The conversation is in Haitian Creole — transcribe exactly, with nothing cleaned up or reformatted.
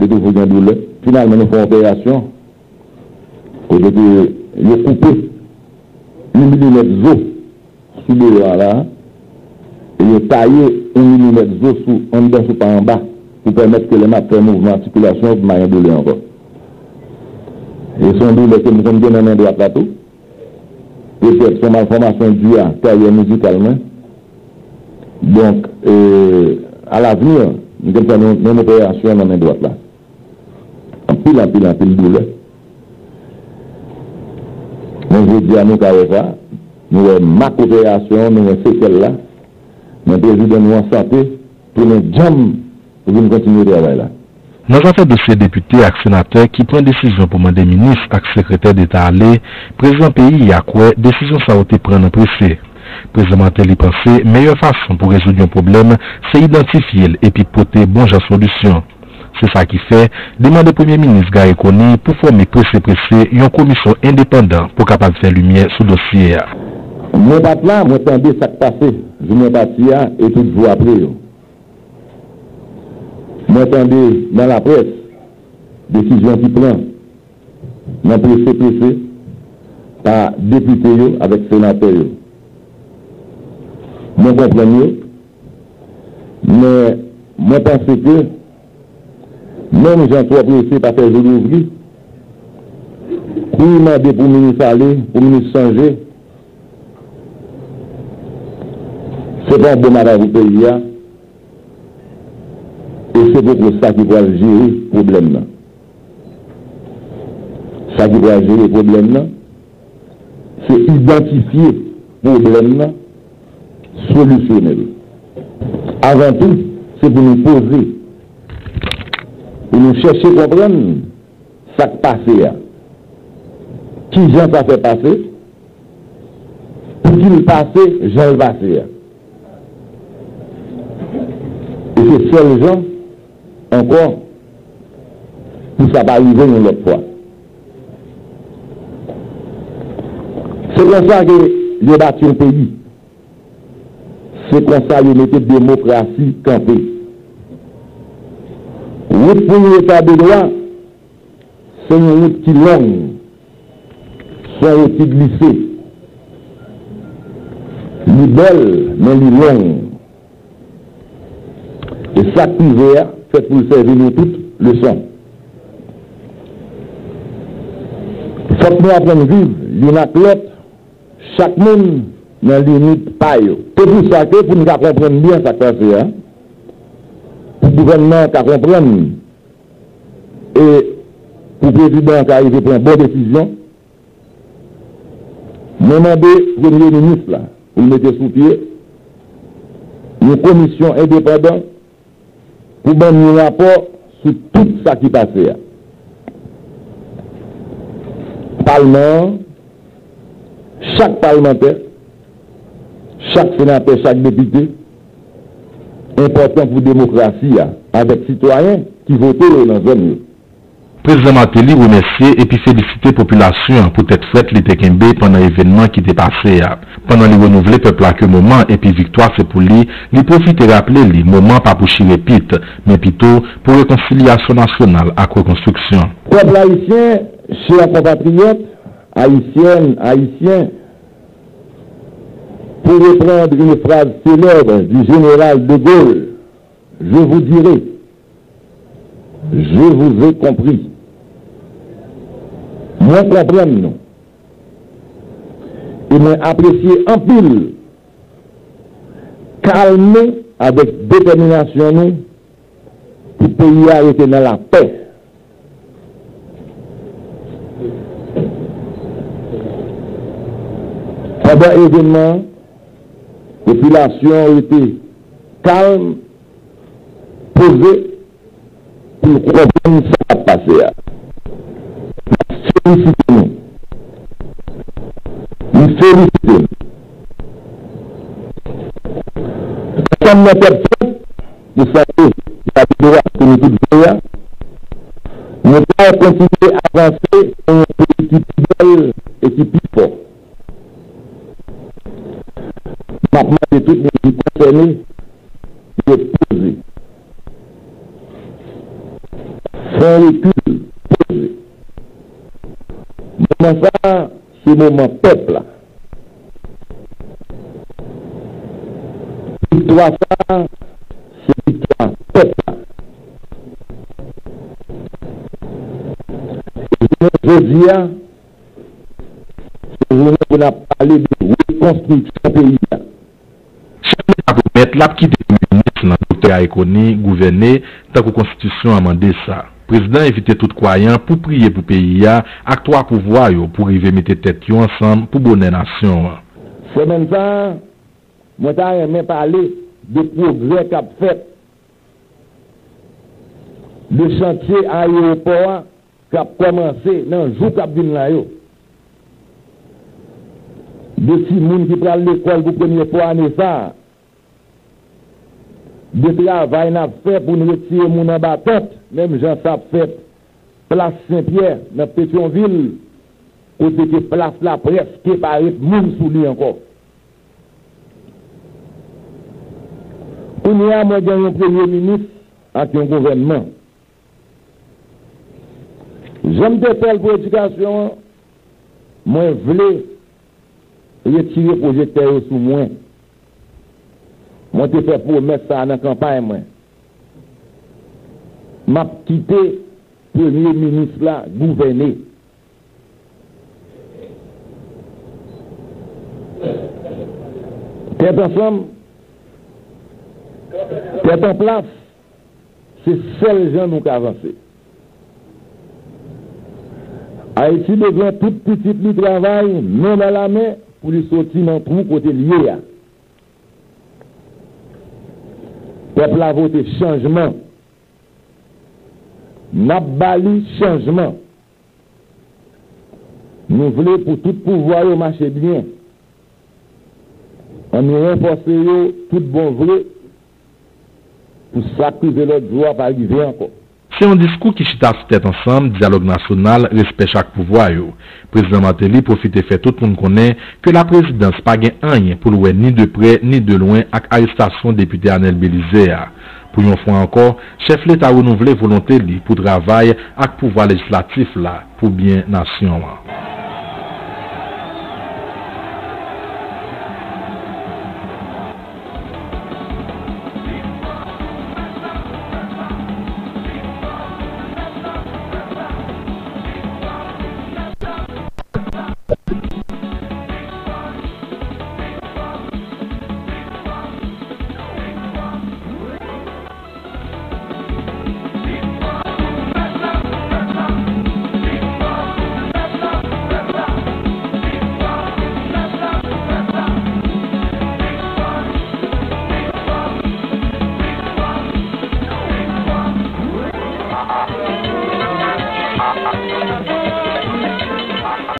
toujou gen doulè. Finalman, nou fè yon operasyon kote ke yo koupe yon milimèt zo sou deyò a la, e yo taye yon milimèt zo sou anndan, sou pa anba, pou pèmèt ke lè m ap fè mouvman, atikilasyon, pou m pa gen doulè ankò. E se yon doulè ke m konn gen nan men dwat la tou. Petèt se yon malfòmasyon di a karyè mizikal mwen. Donk, e, alavni, m gen fè menm, menm operasyon nan men dwat la. Anpil, anpil, anpil doulè. Men jodi a, nou ka wè sa. Nou wè mak operasyon, nou wè sekèl la. Men prezidan nou an sante, tounen djanm pou vin kontinye travay la. Nan zafè dosye depite ak senatè ki pran desizyon pou mande minis ak sekretè deta ale, prezidan peyi a kwè desizyon sa yo te pran nan prese. Prezidan Martelly panse meyè fason pou rezoud yon pwoblèm se idantifye l epi pote bon jan solisyon. Se sa ki fè, li mande Premye Minis Garry Conille pou fòme prese prese yon komisyon endepandan pou kapab fè limyè sou dosye a. Mwen pa t la, mwen tande sa k pase jou mwen pati a e tout jou apre yo. Mwen tande nan laprès desizyon ki pran nan prese prese pa depite yo avèk senatè yo. Mwen konprann yo, men mwen panse ke menm jan twò prese pa fè jou louvri, kouri mande pou minis ale, pou minis chanje, se pa yon bon bagay pou peyi a, e se poko sa ki pral jere pwoblèm nan. Sa ki pral jere pwoblèm nan, se idantifye pwoblèm nan, solisyone l. Avan tou, se pou nou poze, pou nou chèche konprann sa k pase a. Kijan sa fè pase? Pouki l pase jan l pase a? E se sèl jan ankò pou sa pa rive yon lòt fwa. Se konsa ke yo bati yon peyi. Se konsa yo mete demokrasi kanpe. Wout pou yon eta de dwa, se yon wout ki long, se yon wout ki glise. Li bèl, men li long. E sa k rive a fèt pou l sèvi nou tout leson. Fòk nou aprann viv youn ak lòt, chak moun nan limit pa yo. Se pou sa ke pou n ka konprann byen sa k pase a, pou gouvènman an ka konprann, e pou prezidan an ka rive pran bon desizyon, mwen mande premye minis la pou l mete sou pye yon komisyon endepandan pou ban n yon rapò sou tout sa ki pase a. Palman an, chak palmantè, chak senatè, chak depite, enpòtan pou demokrasi a, avèk sitwayen ki vote yo nan zòn yo. Prezidan Martelly remèsye epi felisite popilasyon an pou tèt frèt li te kenbe pandan evènman ki te pase a. Pandan li renouvle pèp la ke moman epi viktwa se pou li, li pwofite raple li moman pa pou chire pit, men pito pou rekonsilyasyon nasyonal ak rekonstriksyon. Pèp ayisyen, chè konpatriyòt, ayisyèn, ayisyen, pour reprendre une phrase célèbre du général de Gaulle, je vous dirai, je vous ai compris. Mwen konprann nou. E mwen apresye anpil kalm nou avèk detèminasyon nou pou peyi a rete nan lapè. Pandan evènman an, popilasyon an rete kalm, poze, pou l konprann sa k ap pase a. M ap felisite nou. M felisite nou. Ansanm nan tèt frèt, nou sape sa ki dwa pou nou tout veye a. Nou pral kontinye avanse nan yon peyi ki pi bèl e ki pi fò. M ap mande tout moun ki konsène pou yo poze. Fè yon rekil, poze. Moman sa a, se moman pèp la. Viktwa sa a, se viktwa pèp la. E jounen jodi a, se jounen pou n ap pale de rekonstriksyon peyi a. Chèf Leta pwomèt l ap kite Premye Minis lan, Doktè Ray Conille, gouvène tankou Konstitisyon an mande sa. Prezidan envite tout kwayan pou priye pou peyi a ak twa pouvwa yo pou rive mete tèt yo ansanm pou bonè nasyon an. Semèn sa a, mwen ta renmen pale de pwogrè k ap fèt, de chantye ayewopò a k ap kòmanse nan jou k ap vin la yo, de timoun ki pral lekòl pou premye fwa ane sa a, de travay n ap fè pou n retire moun anba tant, menm jan sa ap fèt Plas Sen Pyè nan Petyonvil, kote ke plas la prèske pa ret moun sou li ankò. Kounye a, mwen gen yon premye minis ak yon gouvènman. Jan m te fè l pou edikasyon an, mwen vle retire pwojektè yo sou mwen. Mwen te fè pwomès sa a nan kanpay mwen. M ap kite premye minis la gouvène. Tèt ansanm, tèt an plas, se sèl jan nou ka vanse. Ayiti bezwen tout pitit li travay men nan la men pou li soti nan twou kote l ye a. Pèp la vote chanjman. N ap ba li chanjman. Nou vle pou tout pouvwa yo mache byen. Ann nou ranfòse yo tout bon vre pou sa k rive lòt jou a pa rive ankò. Se yon diskou ki chita sou tèt ansanm, dyalòg nasyonal, respè chak pouvwa yo. Prezidan Martelly pwofite fè tout moun konnen ke laprezidans pa gen anyen pou l wè ni de prè ni de lwen ak arestasyon depite Anèl Belizaire a. Pou yon fwa ankò, chèf Leta renouvle volonte li pou travay ak pouvwa lejislatif la pou byen nasyon an.